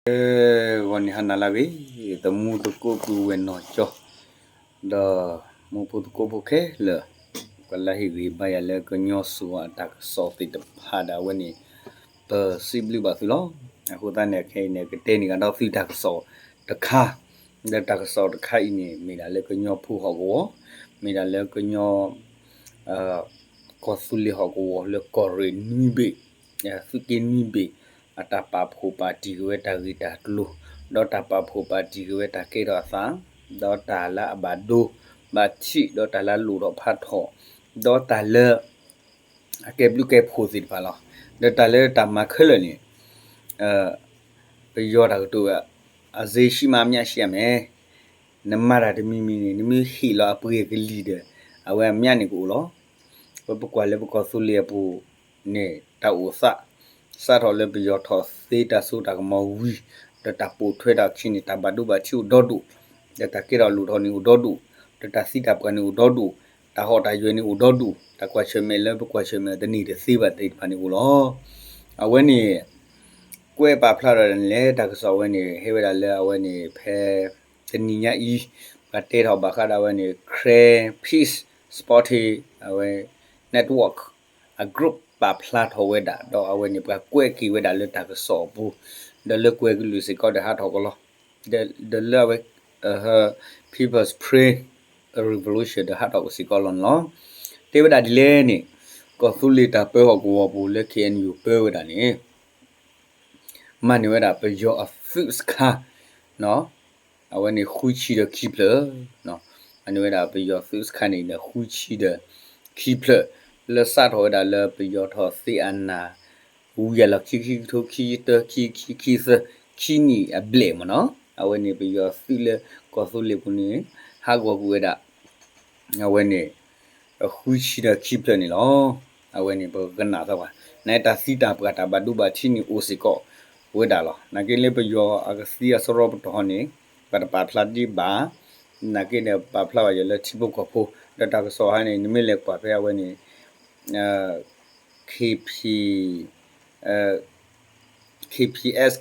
ဂီၤန့ၣ်ဟါနၤလၢအဂ့ၤ, သမူသကိးပုၢ်ဝဲၢ်နီၢ်ကၠီ ဒီးမူဖိသကိးဖိခဲလၢာ်, ပှၤလၢဟ့ၣ်ဂံၢ်ဘါယၤလၢကညီစိၤအတၢ်ကစီၣ်သ့ၣ်တဖၣ်ဒီး အဝဲန့ၣ် ပစံးဘျုးဘၣ်သုလီၤ. အဃိသတးန့ၣ် ခဲအံၤန့ၣ် ကတဲန့ၢ်ကဒီးသုတၢ်ကစီၣ်တခါ, ဒီးတၢ်ကစီၣ်တခါအံၤန့ၣ် မ့ၢ်ဒၣ်လၢကညီဖိဟီၣ်ကဝီၤ, မ့ၢ်ဒၣ်လၢကညီ ကီၢ်သူလ့ၤဟီၣ်ကဝီၤလၢကီၢ်ရ့ၣ်နွံဘ့ၣ်, သုးက့နွံဘ့ၣ် အတၢ်ပာ်ဖှိၣ်ပာ်တံၢ်က့ၤဝဲတၢ်ဂ့ၢ်တၢ်ကျိၤ, ဒီးတၢ်ပာ်ဖှိၣ်ပာ်တံၢ်က့ၤဝဲတၢ်ကဲထီၣ်အသး, ဒီးတၢ်လၢအဘၣ်ဒိဘၣ်ထံး, ဒီးတၢ်လၢအလိၣ်ထီၣ်ဖးထီၣ်, ဒီးတၢ်လၢ အကဲဘျုးကဲဖှိၣ်သ့ၣ်တဖၣ်လီၤ. ဒီးတၢ်လၢတၢ်မၤခဲလၢာ်န့ၣ် ပယီၤတၢ်ကတိၤဝဲ အစ့ရှိမှအမြတ်ရှိရမယ်, နမၤတၢ်တမံၤမံၤန့ၣ် နမ့ၢ်ဟ့ၣ်လီၤအပှ့ၤအကလံၤဒီး အဝဲအမြတ်န့ၣ်ကအိၣ်လီၤ. ပပကွၢ်လၢပကီၢ်သူလ့ၤအပူၤန့ၣ် တၢ်အိၣ်သး စးထီၣ်လၢပယီၤထီၣ်သ့တၢ်စိတၢ်ကမီၤဝံၤ ဒီးတၢ်ပိာ်ထွဲတၢ်အခံန့ၣ် တၢ်ဘၣ်ဒိဘၣ်ထံးအိၣ်ဒီဒူၣ်, ဒီးတၢ်ကဲထီၣ်လိၣ်ထီၣ်န့ၣ်အိၣ်ဒီဒူၣ်, ဒီးတၢ်သံတၢ်ပှၢ်န့ၣ်အိၣ်ဒီဒူၣ်, တၢ်ဟီၣ်တၢ်ယွၤန့ၣ်အိၣ်ဒီဒူၣ်, တၢ်ကွၢ်ဆၢၣ်မဲာ်လၢပကွၢ်ဆၢၣ်မဲာ်တန့ၢ်တသ့ဘၣ်သ့ၣ်တဖၣ်န့ၣ်အိၣ်လီၤ. အဝဲန့ၣ် ကွဲးပာ်ဖျါထီၣ်ဒၣ်န့ၣ်လဲၣ် တၢ်ကစီၣ်ဝဲန့ၣ် ဟဲဝဲဒၣ်လၢအဝဲန့ၣ် ဖဲတနံၤညါအံၤ ပှၤတဲထီၣ်ဘၣ်ဃးဒီးအဝဲန့ၣ် Karen Peace Supporting အဝဲ Network အ group ပာ်ဖျါထီၣ်ဝဲဒၣ် ဒီးအဝဲန့ၣ် ပှၤကွဲးက့ၤဝဲဒၣ်လၢတၢ်ကစီၣ်အပူၤ, ဒီးလၢကွဲၤကလုၢ်စ့ၢ်ကီးဒီးဟးထီၣ်ကလီၤ, ဒီးလၢအဝဲ People's Spring Revolution ဒီးဟးထီၣ်ကစ့ၢ်ကီးလီၤန့ၣ်လီၤ. တဲဝဲဒၣ်ဒ်လဲၣ်န့ၣ် ကီၢ်သူလ့ၤတၢ်ပၢဟီၣ်ကဝီၤပူၤလၢ K N U ပၢဝဲဒၣ်န့ၣ် မၤန့ၢ်ဝဲဒၣ်ပယီၤအသုးစခါ အဝဲန့ၣ်ဃုဆံဒီးခံဖျၢၣ်, မၤန့ၢ်ဝဲဒၣ်ပယီၤသုးစခါန့ၣ်ဒီးဃုဆံဒီးခံဖျၢၣ်, လၢစးထီၣ်ဝဲဒၣ်လၢပယီၤထီၣ်သ့အနၢ် ဝံၤယၤလီၤခံဆံခံထိခံဆံတၢ ခံဆံခံဆံသၢ ခံနံၣ်အဘျဲၣ်မ့ၢ်နီၤ, အဝဲန့ၣ်ပယီၤသုးလၢကီၢ်သူလ့ၤပူၤန့ၣ် ဟးဂီၤကွံာ်ဝဲဒၣ် အဝဲန့ၣ် ဃုဆံဒီးခံဖျၢၣ်န့ၣ်လီၤ. အဝဲန့ၣ်ပကကနၣ်သပှၢ် နာ်တၢ်သံတၢ်ပှၢ်တၢ်ဘၣ်ဒိဘၣ်ထံးန့ၣ်အိၣ်စ့ၢ်ကီးဝဲဒၣ်လီၤ. နာ်က့လၢပယီၤအကသံအစရီပတီၢ်ဟီန့ၣ် ပှၤတပာ်ဖျါဒံးဘၣ်, နာ်က့ဒီးပာ်ဖျါဘၣ်ယၤလၢထံဖိကီၢ်ဖိ ဒီးတၢ်ကစီၣ်ဟါန့ၣ် နမ့ၢ်လဲၤကွၢ်ဖဲအဝဲန့ၣ် K P K P S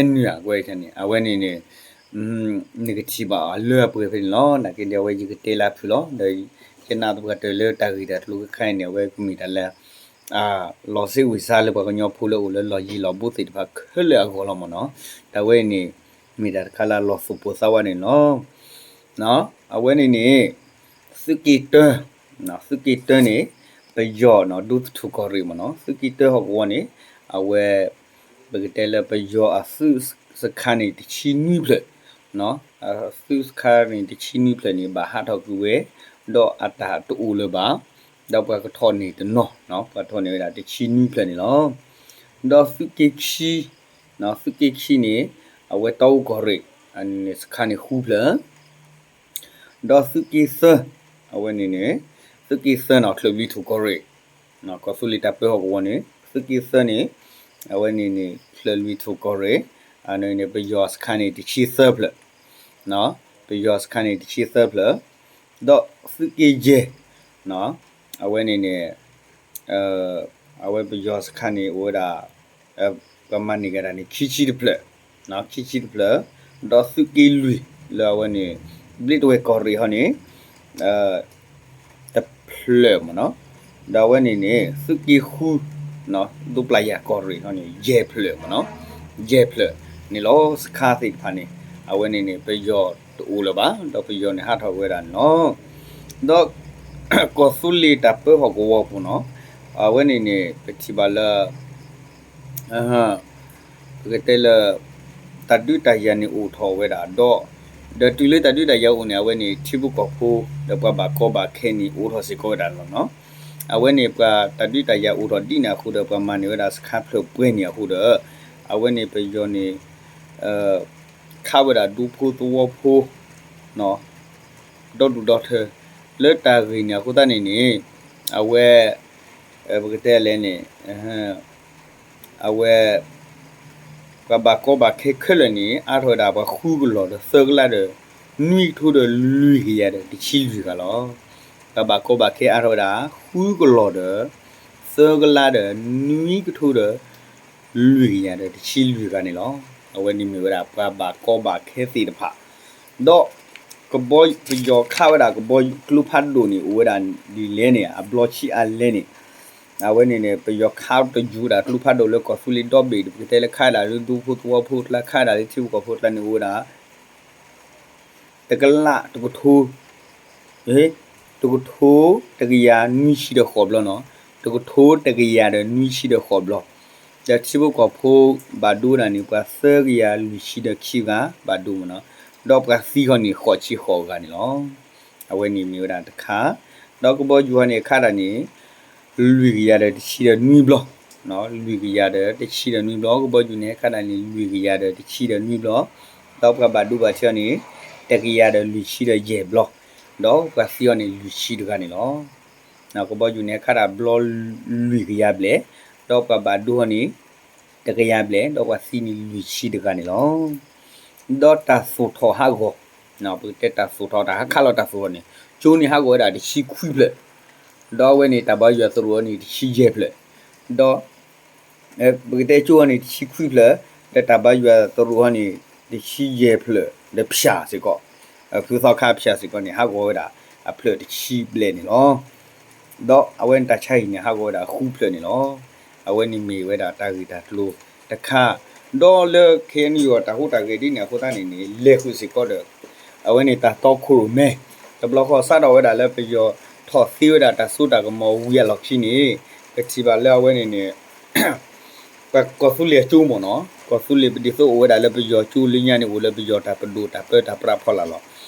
N ကွဲန့ၣ် အဝဲန့ၣ်န့ၣ် နကထံၣ်ဘၣ်အီၤလၢအပှဲၤဖဲန့ၣ်လီၤ. နာ်က့ဒီးအဝဲယကတဲလၢဖုၣ်လီၤ. ဒီးယနာ်သပှၢ်တၢၢ်လၢတၢ်ဂ့ၢ်တၢ်ကျိၤခဲခါအံၤန့ၣ် အဝဲကမ့ၢ်တၢ်လၢ လီၤစ့ဝံၤစါလၢပှၤကညီဖိလၢအိၣ်လၢလီၢ်ယံၤလီၢ်ဘူးသ့ၣ်တဖၣ်ခဲလၢာ်အဂီၢ်လီၤမ့ၢ်နီၤ. တၢ်ဝဲအံၤန့ၣ် မ့ၢ်တၢ်တခါလၢအလီၤသူၣ်ပိၢ်သးဝးန့ၣ်လီၤ. အဝဲန့ၣ်န့ၣ် သုးက့တၢ သုးက့တၢန့ၣ် ပယီၤဒူသထူၣ်ကီၢ်ရ့ၣ်မ့ၢ်နီၤ. သုးက့တၢဟီၣ်ကဝီၤန့ၣ် အဝဲ ပကတဲလၢပယီၤအသုးစခါန့ၣ်တဆံနွံဖျၢၣ်, အသုးစခါန့ၣ်တဆံနွံဖျၢၣ်န့ၣ် ဘၣ်ဟးထီၣ်ကွံာ်ဝဲ ဒီးအတၢ်တအိၣ်လၢၤဘၣ်, ဒီးပှၤကထီၣ်န့ၢ်တနီၤ, ပှၤထီၣ်န့ၢ်ဝဲဒၣ်တဆံနွံဖျၢၣ်န့ၣ်လီၤ. ဒီးသုးက့ခံ, သုးက့ခံန့ၣ် အဝဲတီအူကီၢ်ရ့ၣ် စခါန့ၣ်ဃုဖျၢၣ် ဒီးသုးက့သၢ, အဝဲန့ၣ်န့ၣ် သုးက့သၢန့ၣ် ချၢၣ်လွံၢ်ထူၣ်ကီၢ်ရ့ၣ်, ကီၢ်သူလ့ၤတၢ်ပၢဟီၣ်ကဝီၤန့ၣ် သုးက့သၢန့ၣ် အဝဲန့ၣ်န့ၣ် ချၢၣ်လွံၢ်ထူၣ်ကီၢ်ရ့ၣ်, အန့ၣ်န့ၣ် ပယီၤစခါန့ၣ်တဆံသၢဖျၢၣ်, ပယီၤစခါန့ၣ်တဆံသၢဖျၢၣ်, ဒီးသုးက့ယဲၢ် အဝဲန့ၣ်န့ၣ် အဝဲပယီၤစခါန့ၣ်အိၣ်ဝဲဒၣ် ပှၤမၤန့ၢ်ကဒါန့ၣ် ခံဆံတဖျၢၣ်, ခံဆံတဖျၢၣ်, ဒီးသုးက့လွံၢ် လၢအဝဲန့ၣ် ဘျ့းတဝဲၢ်ကီၢ်ရ့ၣ်ဟီန့ၣ် တဖျၢၣ်မ့ၢ်နီၤ, ဒီးအဝဲန့ၣ်န့ၣ် သုးက့ဃု ဒိပျၢ်ယၢ်ကီၢ်ရ့ၣ်ဟီန့ၣ် ယဲၢ်ဖျၢၣ်မ့ၢ်နီၤ, ယဲၢ်ဖျၢၣ်န့ၣ်လီၤ. စခါသ့ၣ်တဖၣ်န့ၣ် အဝဲန့ၣ်န့ၣ် ပယီၤတအိၣ်လၢၤဘၣ် ဒီးပယီၤန့ၣ်ဟးထီၣ်ဝဲဒၣ်န့ၣ်လီၤ. ဒီး ကီၢ်သူလ့ၤတၢ်ပၢဟီၣ်ကဝီၤပူၤနီၤ, အဝဲန့ၣ်န့ၣ် ပထံၣ်ဘၣ်လၢ ပကတဲလၢ တၢ်ဒုးတၢ်ယၤန့ၣ်အိၣ်ထီၣ်ဝဲဒၣ်ဒီး ဒီးတုၤလၢတၢ်ဒုးတၢ်ယၤအိၣ်န့ၣ် အဝဲန့ၣ် ထံဖိကီၢ်ဖိ ဒီးပှၤဘၣ်ကီဘၣ်ခဲန့ၣ် အိၣ်ထီၣ်စ့ၢ်ကီးဝဲဒၣ်လီၤနီၤ. အဝဲန့ၣ် ပှၤတၢ်ဒုးတၢ်ယၤအိၣ်ထီၣ်ဒ်န့ၣ်အဃိဒီး ပှၤမၤန့ၢ်ဝဲဒၣ်စခါဖျၢၣ်ပှဲၤန့ၣ်အဃိဒီး အဝဲန့ၣ်ပယီၤန့ၣ် ခးဝဲဒၣ်ဒူဖိသဝီဖိ ဒီဒူၣ်ဒီထၢ လၢတၢ်ဂ့ၢ်န့ၣ်အဃိသတးန့ၣ်န့ၣ် အဝဲ ပကတဲလဲၣ်န့ၣ် အဝဲ ပှၤဘၣ်ကီဘၣ်ခဲခဲလၢာ်န့ၣ် အါထီၣ်ဝဲဒၣ်ပှၤဃုကလီၢ်ဒီးသၢကလးဒီး နွံကထိဒီးလွံၢ်ကယၤဒီးတဆံလွံၢ်ဂၤလီၤ. ပှၤဘၣ်ကီဘၣ်ခဲအါထီၣ်ဝဲဒၣ် ဃုကလီၢ်ဒီး သၢကလးဒီး နွံကထိဒီး လွံၢ်ကယၤဒီးတဆံလွံၢ်ဂၤန့ၣ်လီၤ. အဝဲန့ၣ်မ့ၢ်ဝဲဒၣ်ပှၤဘၣ်ကီဘၣ်ခဲသ့ၣ်တဖၣ်, ဒီးကဘီ ပယီၤခးဝဲဒၣ်ကဘီယူၤကျိဖးဒိၣ်န့ၣ် အိၣ်ဝဲဒၣ်ဒ်လဲၣ်န့ၣ် အဘျီဆံးအါလဲၣ်န့ၣ်, အဝဲန့ၣ်န့ၣ် ပယီၤခးတယူၤဒၣ်ကျိဖးဒိၣ်လၢကီၢ်သူလ့ၤဒီဘ့ၣ် ပကတဲလၢခးဒၣ်လၢဒူဖိသဝီဖိအကျါ ခးဒၣ်လၢထံဖိကီၢ်ဖိအကျါန့ၣ် အိၣ်ဝဲဒၣ် တကလးတကထိ, တကထိတကယၤနွံဆံဒီးဃိးဘျီနီၤ, တကထိတကယၤဒီးနွံဆံဒီးဃိးဘျီ, ဒီးထံဖိကီၢ်ဖိဘၣ်ဒိဝဲဒၣ်န့ၣ် ပှၤသၢကယၤလွံၢ်ဆံဒီးခံဂၤဘၣ်ဒိမ့ၢ်နီၤ, ဒီးပှၤသံခီန့ၣ် ဃိးဆံဃိးဂၤန့ၣ်လီၤ. အဝဲန့ၣ်မ့ၢ်ဝဲဒၣ်တခါ, ဒီးကဘီယူၤဟီန့ၣ် ခးဒၣ်န့ၣ် လွံၢ်ကယၤဒီးတဆံဒီးနွံဘျီ, လွံၢ်ကယၤဒီးတဆံဒီးနွံဘျီ, ကဘီယူၤန့ၣ် ဟဲခးဒၣ်န့ၣ် လွံၢ်ကယၤဒီးတဆံဒီးနွံဘျီ, ဒီးပှၤဘၣ်ဒိဘၣ်ထံးအီၤန့ၣ် တကယၤဒီးလွံၢ်ဆံဒီးယဲၢ်ဘျီ, ဒီးပှၤသံအီၤန့ၣ် လွံၢ်ဆံတဂၤန့ၣ်လီၤ. ကဘီယူၤန့ၣ် ဟဲခးဒၣ်ဘျီလွံၢ်ကယၤဘျဲၣ်, ဒီးပှၤဘၣ်ဒိအီၤန့ၣ် တကယၤဘျဲၣ်, ဒီးပှၤသံန့ၣ်လွံၢ်ဆံတဂၤန့ၣ်လီၤ. ဒီးတၢ်သိၣ်ထီၣ်ဟးဂီၤ, ပကတဲတၢ်သိၣ်ထီၣ် တၢ်ဟးခးလီၤတၢ်သိၣ်ထီၣ်န့ၣ် ကၠိန့ၣ်ဟးဂီၤဝဲဒၣ်တဆံခွံဖျၢၣ်, ဒီးအဝဲန့ၣ် တၢ်ဘါယွၤသရိာ်အီၤန့ၣ် တဆံယဲၢ်ဖျၢၣ်, ဒီး ပကတဲကၠိအီၤန့ၣ် တဆံခွံဖျၢၣ်, ဒီးတၢ်ဘါယွၤသရိာ်အီၤန့ၣ် တဆံယဲၢ်ဖျၢၣ်, ဒီးဖၠၣ်စ့ၢ်ကီး, ဖုသီခါဖၠၣ်စ့ၢ်ကီးန့ၣ် ဟးဂီၤဝဲဒၣ်အဖျၢၣ်တဆံဘျဲၣ်န့ၣ်လီၤ. ဒီးအဝဲန့ၣ်တၢ်ဆါဟံၣ်န့ၣ် ဟးဂီၤဝဲဒၣ်ဃုဖျၢၣ်န့ၣ်လီၤ. အဝဲန့ၣ်မ့ၢ်ဝဲဒၣ်တၢ်ဂ့ၢ်တၢ်ကျိၤတခါ, ဒီးလၢ ခဲအံၤ တၢ်ဟူးတၢ်ဂဲၤဒ်န့ၣ်အဃိသတးန့ၣ်န့ၣ် လဲၤဃုာ်စ့ၢ်ကီးဒီး အဝဲန့ၣ်တၢ်တီခိၣ်ရိၣ်မဲ, တဘျီဃီစးထီၣ်ဝဲဒၣ်လၢပယီၤထီၣ်သ့ဝဲဒၣ်တၢ်စိတၢ်ကမီၤဝံၤအလီၢ်ခံန့ၣ်, ပထံၣ်ဘၣ်လၢအဝဲန့ၣ်န့ၣ် ပှၤကီၢ်သူလ့ၤအကၠိမ့ၢ်နီၤ, ကီၢ်သူလ့ၤပဒ်သိးအိၣ်ဝဲဒၣ်လၢပယီၤကၠိလၢညါန့ၣ် အိၣ်လၢပယီၤတၢ်ပဒိၣ်တၢ်ပၢတၢ်ပြးဖီလာ်လီၤ.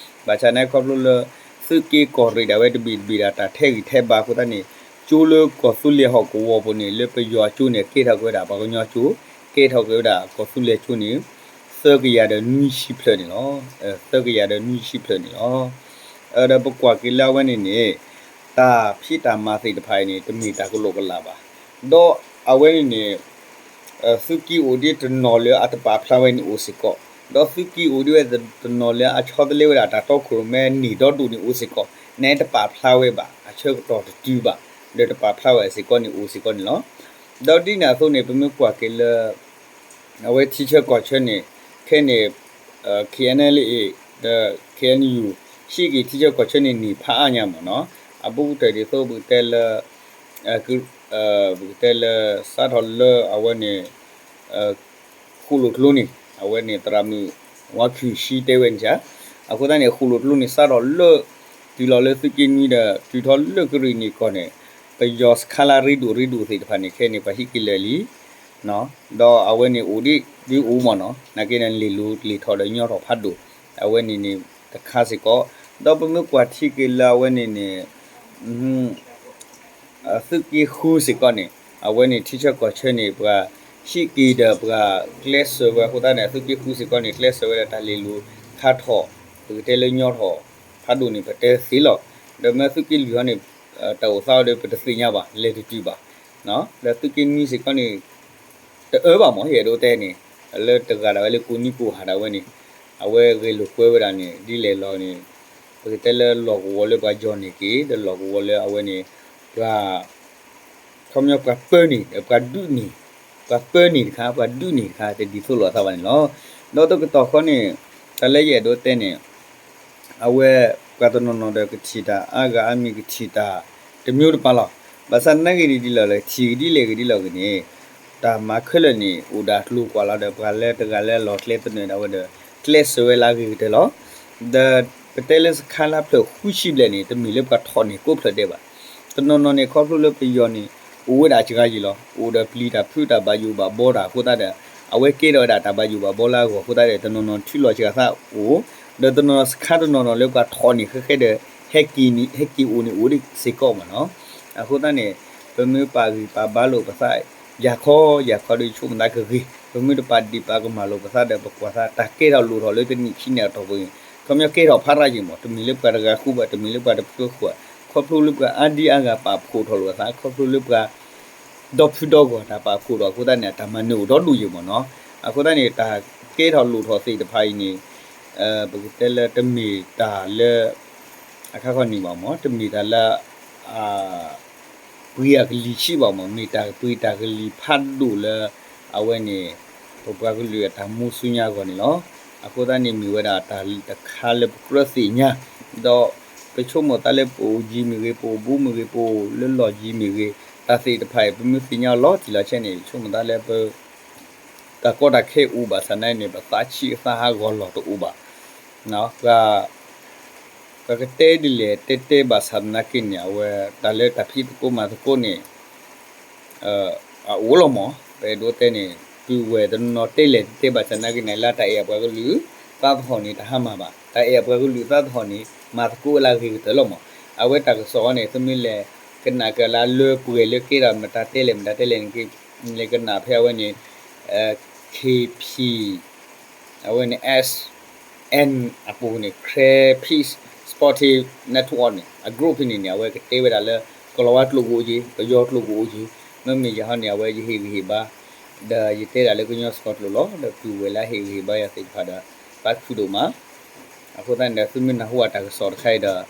ဘၣ်ဆၣ်န့ၣ်ခီဖျိလၢ သုးက့ကီၢ်ရ့ၣ်ဒၣ်ဝဲတဘ့ၣ်တဘ့ၣ်ဒၣ်တၢ်ထဲးဂံၢ်ထဲးဘါအဃိသတးန့ၣ် ကၠိလၢကီၢ်သူလ့ၤဟီၣ်ကဝီၤပူၤန့ၣ် လၢပယီၤအကၠိန့ၣ် ကဲထီၣ်က့ၤဝဲဒၣ်ပှၤကညီကၠိ, ကဲထီၣ်က့ၤဝဲဒၣ်ကီၢ်သူလ့ၤအကၠိန့ၣ် သၢကယၤဒီးနွံဆံဖျၢၣ်န့ၣ်လီၤ. သၢကယၤဒီးနွံဆံဖျၢၣ်န့ၣ်လီၤ. ဒီးပကွၢ်က့ၤလၢအဝဲန့ၣ်န့ၣ် တၢ်ဖံးတၢ်မၤသ့ၣ်တဖၣ်အံၤန့ၣ် တမ့ၢ်တၢ်ကလိာ်ကလးဘၣ်. ဒီးအဝဲန့ၣ်န့ၣ် သုးက့အိၣ်ဒံးတနီၤလၢအတပာ်ဖျါဝဲန့ၣ်အိၣ်စ့ၢ်ကီး, ဒီးသုးက့အိၣ်ဒံးဝဲတနီၤလၢအဆီတလဲဝဲဒၣ်တၢ်တီခိၣ်ရိၣ်မဲန့ၢ်ဒီဒူၣ်န့ၣ်အိၣ်စ့ၢ်ကီး, န့ၣ်တပာ်ဖျါဝဲဘၣ်, အဆၢကတီၢ်တတုၤဘၣ်, ဒီးတပာ်ဖျါဝဲစ့ၢ်ကီးန့ၣ်အိၣ်စ့ၢ်ကီးန့ၣ်လီၤ. ဒီးဒ်န့ၣ်အသိးန့ၣ် ပမ့ၢ်ကွၢ်က့ၤလၢ အဝဲထံဆၢကီၢ်ဆၢန့ၣ် ခဲန့ၣ် KNLA ဒီး KNU ဟံးက့ၤထံဆၢကီၢ်ဆၢန့ၣ်န့ၢ်ဖးအါညါမ့ၢ်နီၤ, အဘူးကတၢၢ်ဒ်သိးပကတဲလၢ ပကတဲလၢ စးထီၣ်လၢအဝဲန့ၣ် ဃိၣ်လိၣ်ကျိန့ၣ် အဝဲန့ၣ်သရၣ်မုၣ် ဝါခုၣ်ဆံတဲဝဲန့ၣ် အဃိသတးန့ၣ် ဃိၣ်လိၣ်ကျိန့ၣ် စးထီၣ်လၢ တုၤလီၤလၢသုးက့နွံဒီး တုၤထီၣ်လၢကရံၣ်နံၣ်ကီၢ်န့ၣ် ပယီၤစခါလၢရ့ဒိၣ်ရ့ဒိၣ်သ့ၣ်တဖၣ်န့ၣ် ခဲန့ၣ် ပှၤဟံးက့ၤလၢာ်လံ ဒီးအဝဲန့ၣ်အိၣ်ဒံးဒ်အိၣ်မ့ၢ်နီၤ, နာ်က့န့ၣ် လ့ၢ်လိၤလ့ၢ်ထီၣ်ဒီးညီထီၣ်ဖးဒိၣ်, အဝဲန့ၣ်န့ၣ်တခါစ့ၢ်ကီး, ဒီးပမ့ၢ်ကွၢ်ထံက့ၤလၢအဝဲန့ၣ်န့ၣ် သုးက့ဃုစ့ၢ်ကီးန့ၣ် အဝဲန့ၣ်ထံဆၢကီၢ်ဆၢန့ၣ် ပှၤဟံးက့ၤဒီးပှၤကျဲးစၢးဝဲအဃိသတးန့ၣ် သုးက့ဃုစ့ၢ်ကီးန့ၣ် ကျဲးစၢးဝဲဒၣ်တၢ်လ့ၢ်လိၤခါထီၣ်, ပကတဲလၢညီထီၣ်ဖးဒိၣ်န့ၣ် ပတဲသ့လီၤ. ဒီးမ့ၢ်သုးက့လွံၢ်ဟီန့ၣ် တၢ်အိၣ်သးအီၤဒီးပတသ့ၣ်ညါဘၣ်, လဲၤတတုၤဘၣ်, ဒီးသုးက့နွံစ့ၢ်ကီးန့ၣ် တအၢဘၣ်မ့ၢ် ယအဲၣ်ဒိးတဲန့ၣ်, လၢတဂၤဒၣ်ဝဲလၢကိးနံကိးဟးဒၣ်ဝဲန့ၣ်, အဝဲဂဲၤလိာ်ကွဲဝဲဒၣ်န့ၣ် ဒ်လဲၣ်လီၤန့ၣ်, ပကတဲလၢလီၢ်ကဝီၤလၢပှၤယီၤန့ၢ်က့ၤ ဒီးလီၢ်ကဝီၤလၢအဝဲန့ၣ် ပှၤ ခီပညီပှၤပၢန့ၢ် ပှၤဒုးန့ၢ်, ပှၤပၢန့ၢ်တခါ ပှၤဒုးန့ၢ်တခါ တဒ်သိးလိာ်အသးဘၣ်န့ၣ်လီၤ. ဒီးတကတီၢ်ဃီန့ၣ် တၢ်လၢယအဲၣ်ဒိးတဲန့ၣ် အဝဲပှၤတနီၤနီၤဒီးကထံၣ်တၢ်အါဂၤအါမံၤ ကထံၣ်တၢ်တမျိုးတပၤလီၤ. ဘၣ်ဆၣ်နာ်ဂ့ၤဒ်လဲၣ် ထံၣ်ကဒ်လဲၣ်ဂ့ၤဒ်လဲၣ်ဂ့ၤန့ၣ် တၢ်မၤခဲလၢာ်န့ၣ် အိၣ်ဒီးအကျိၤကွၢ်လီၤဒီး ပှၤလၢတဂၤလၢအလီၢ်ကျဲသနၢၣ်ဒၣ်ဝဲဒီး ကျဲးစၢးဝဲလၢအဂ့ၤကတၢၢ်လီၤ. ဒီးပတဲလၢစခါလၢအဖျၢၣ်ဃုဆံဘျဲၣ်န့ၣ် တမ့ၢ်လၢပှၤထီၣ်န့ၢ်ကိးဖျၢၣ်ဒဲးဘၣ်. တနီၤနီၤန့ၣ် ခီဖျိလၢပယီၤန့ၣ် အိၣ်ဝဲဒၣ်စှၤယံာ်လီၤ. အိၣ်ဒီးပျံၤတၢ်ဖုးတၢ်ဘၣ်ယိၣ်ဘၣ်ဘီတၢ်အဃိသတးဒီး အဝဲကဲထီၣ်ဝဲဒၣ်တၢ်ဘၣ်ယိၣ်ဘၣ်ဘီလၢအဂီၢ်အဃိသတးဒီး တနီၤနီၤထုးလီၤစှၤသးအိၣ်, ဒီးတနီၤနီၤစခါတနီၤနီၤလၢပှၤထီၣ်န့ၢ်ဃဲဃဲဒီး ဟဲက့ၤန့ၣ် ဟဲက့ၤအိၣ်န့ၣ်အိၣ်ဒံးစ့ၢ်ကီးမ့ၢ်နီၤ. အဃိသတးန့ၣ် ပမ့ၢ်ပာ်ဂံၢ်ပာ်ဘါလိာ်ပသး ယၤခီယၤခီဒီး ယဆိကမိၣ်သးကဂ့ၤ, ပမ့ၢ်တပာ်ဒ့ၣ်ပာ်ကမၣ်လိာ်ပသးဒီး ပကွၢ်သးတၢ်ကဲထီၣ်လိၣ်ထီၣ်လၢတနံၣ်ခံနံၣ်အတီၢ်ပူၤန့ၣ် ခီပညီကဲထီၣ်ဖးရၣ်ယံာ်မး, တမ့ၢ်လၢပှၤတဂၤဃုဘၣ်, တမ့ၢ်လၢပှၤတဖုဃုဘၣ်, ခီဖျိလၢပှၤအါဒံအါဂၤပာ်ဖှိၣ်ထီၣ်လိာ်အသး, ခီဖျိလၢပှၤ ဒီဖုဒီဂီၢ်တၢ်ပာ်ဖှိၣ်ထီၣ်အဃိသတးန့ၣ် တၢ်မၤနၢၤအိၣ်ဒီဒူၣ်ယံာ်မးနီၤ. အဃိသတးန့ၣ် တၢ်ကဲထီၣ်လိၣ်ထီၣ်သ့ၣ်တဖၣ်အံၤန့ၣ် ပကတဲလၢတမ့ၢ်တၢ်လၢ အခါခီန့ၣ်ဘၣ်မး, တမ့ၢ်တၢ်လၢ ပှ့ၤအကလံၤဆံးဘၣ်မး, မ့ၢ်တၢ်ပှ့ၤတၢ်ကလံၤဖးဒိၣ်လၢ အဝဲန့ၣ် ပပှၤကလုာ်အတၢ်မူဆူညါအဂီၢ်န့ၣ်လီၤ. အဃိသတးန့ၣ်မ့ၢ်ဝဲဒၣ်တၢ်တခါလၢပကြၢးသ့ၣ်ညါ, ဒီးပဆိကမိၣ်သးလၢပအိၣ်ယံၤမ့ၢ်ဂ့ၤ, ပအိၣ်ဘူးမ့ၢ်ဂ့ၤ, ပအိၣ်လၢလီၢ်ယံၤမ့ၢ်ဂ့ၤ, တၢ်သ့ၣ်တဖၣ်အံၤ ပမ့ၢ်သ့ၣ်ညါအီၤလီၤတံၢ်လီၤဆဲးန့ၣ် ဆိကမိၣ်သးလၢပ တၢ်ကီတၢ်ခဲအိၣ်ဘၣ်ဆၣ်သနာ်က့န့ၣ် ပသးဆံးသးဟးဂီၤလီၢ်တအိၣ်ဘၣ်. ပှၤကတဲဒ်လဲၣ်တဲတဲဘၣ်ဆၣ်သနာ်က့န့ၣ် အဝဲတၢ်လၢတၢ်ဖံးသကိးမၤသကိးန့ၣ် အအိၣ်လီၤမး. ပအဲၣ်ဒိးတဲန့ၣ် ပုၢ်ဝဲၢ်တနီၤနီၤတဲလဲၣ်တဲတဲဘၣ်ဆၣ်သနာ်က့န့ၣ် လၢတၢ်အဲၣ်အပှၤကလုာ်သးသဟီၣ်န့ၣ် တၢ်ဟါမၢ်ဘၣ်. တၢ်အဲၣ်အပှၤကလုာ်သးသဟီၣ်န့ၣ် မၤသကိးဝဲလၢအဂ့ၤကတၢၢ်လီၤမး. အဝဲတၢ်ကစီၣ်အံၤန့ၣ် သုမ့ၢ်လဲၤကနၣ်က့ၤလၢလၢပှဲၤလၢကဲထီၣ်မတၤတဲလဲၣ်မတၤတဲလဲၣ်န့ၣ် လဲၤကနၣ်ဖဲအဝဲန့ၣ် K P အဝဲန့ၣ် S N အပူၤန့ၣ် Karen Peace Supportive Network န့ၣ် အ group ဖဲန့ၣ်န့ၣ် အဝဲကတဲဝဲဒၣ်လၢ ကလီၤဝါကျိာ်ကအိၣ်က့ၤ, ပယီၤကျိာ်ကအိၣ်က့ၤ, မ့မ့ၢ်ယၤဟီန့ၣ် အဝဲယဟ့ၣ်ဂံၢ်ဟ့ၣ်ဘါ, ဒီးယတဲဒၣ်လၢကညီစှီၤကျိာ်လီၤ. ဒီးပုၢ်ဝဲၢ်လၢအဟ့ၣ်ဂံၢ်ဟ့ၣ်ဘါယၤသ့ၣ်တဖၣ်ဒီး သးခုဒိၣ်မး. အဃိသတးန့ၣ်ဒီး သုမ့ၢ်နၢ်ဟူဘၣ်တၢ်ကစီၣ်တခါ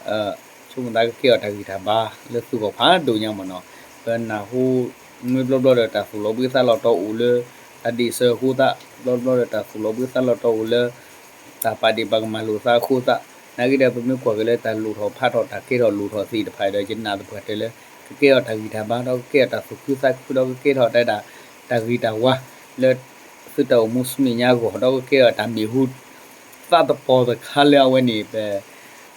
အံၤဒီး ဆိကမိၣ်သးကကဲထီၣ်တၢ်ဂံၢ်တၢ်ဘါလၢသုဂီၢ်ဖးဒိၣ်ညါမးနီၤ. ပနၢ်ဟူ မ့ၢ်ဘျီဘျီဒီးတၢ်သူၣ်လီၤဘှံးသးလီၤတီၤအိၣ်လၢ တၢ်ဒ့ၣ်စၢၤအဃိသတး, ဘျီဘျီဒီးတၢ်သူၣ်လီၤဘှံးသးလီၤတီၤအိၣ်လၢ တၢ်ပာ်ဒ့ၣ်ပာ်ကမၣ်လိာ်သးအဃိသတး, နာ်က့ဒီးပမ့ၢ်ကွၢ်က့ၤလၢတၢ်လိၣ်ထီၣ်ဖးထီၣ်တၢ်ကဲထီၣ်လိၣ်ထီၣ်သ့ၣ်တဖၣ်ဒီး ယနာ်သပှၢ်တၢၢ်လၢ ကကဲထီၣ်တၢ်ဂံၢ်တၢ်ဘါ ဒီးကကဲထီၣ်တၢ်သူၣ်ခုသးခု ဒီးကကဲထီၣ်တၢ် တၢ်ဂ့ၤတၢ်ဝါ လၢသုတၢ်အိၣ်မူဆူမဲာ်ညါအဂီၢ် ဒီးကကဲထီၣ်တၢ်မ့ၢ်ဟူ သးသပှၢ်တခါလၢအဝဲန့ၣ် ပ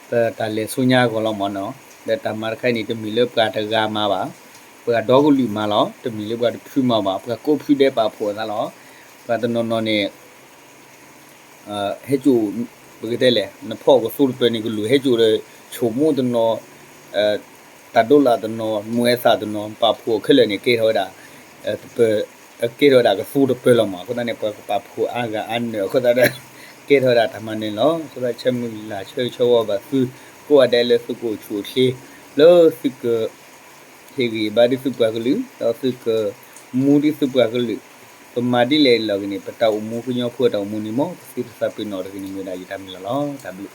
ပတၢ်လဲၤဆူညါအဂီၢ်လီၤမးနီၤ. ဒီးတၢ်မၤတခါအံၤန့ၣ် တမ့ၢ်လၢပှၤတဂၤမၤဘၣ်, ပှၤဒီကလုာ်မၤလီၤ. တမ့ၢ်လၢပှၤတဖုမၤဘၣ်, ပှၤကိးဖုဒဲးပာ်ဖှိၣ်အသးလီၤ. ပှၤတနီၤနီၤန့ၣ် ဟဲကၠိၣ် ပကတဲလဲၣ် နဖီၣ်ကသူတပၢၢ်န့ၣ် ကလူးဟဲကၠိၣ်ဒီး ဆိမိၣ်တနီၤ တၢ်ဒိလၣ်တနီၤ မူအဲသၣ်တနီၤ ပာ်ဖှိၣ်ခဲလၢာ်န့ၣ် ကဲထီၣ်ဝဲဒၣ် တပၢၢ် ကဲထီၣ်ဝဲဒၣ်ကသူတပၢၢ်လီၤမး. အဃိသတးန့ၣ် ပှၤကပာ်ဖှိၣ်အါဂၤအါနၢၤအဃိသတးဒီး ကဲထီၣ်ဝဲဒၣ်တၢ်မၤနၢၤလီၤ. အဃိသတး ဆၢမုၢ်လၢ်ဆၢဂ့ၤဆၢဝါဘၣ်သု ကိးဂၤဒဲးလၢသုကအိၣ်ဆူၣ်အိၣ်ချ့ လၢသုက ဟ့ၣ်ဂံၢ်ဘါဒ်သုပှၤကလုာ် ဒီးသုကမူဒ်သုပှၤကလုာ်, ပမၤဒ်လဲၣ်လီၤဂ့ၤန့ၣ် ပတၢ်အိၣ်မူကညီဖိတၢ်အိၣ်မူန့ၣ်မ့ၢ် ပသုတသးပ့ၤနီၣ်တဂ့ၤန့ၣ်မ့ၢ်ဝဲဒၣ်ယတၢ်မုၢ်လၢ်လီၤ. တၢ်ဘျုး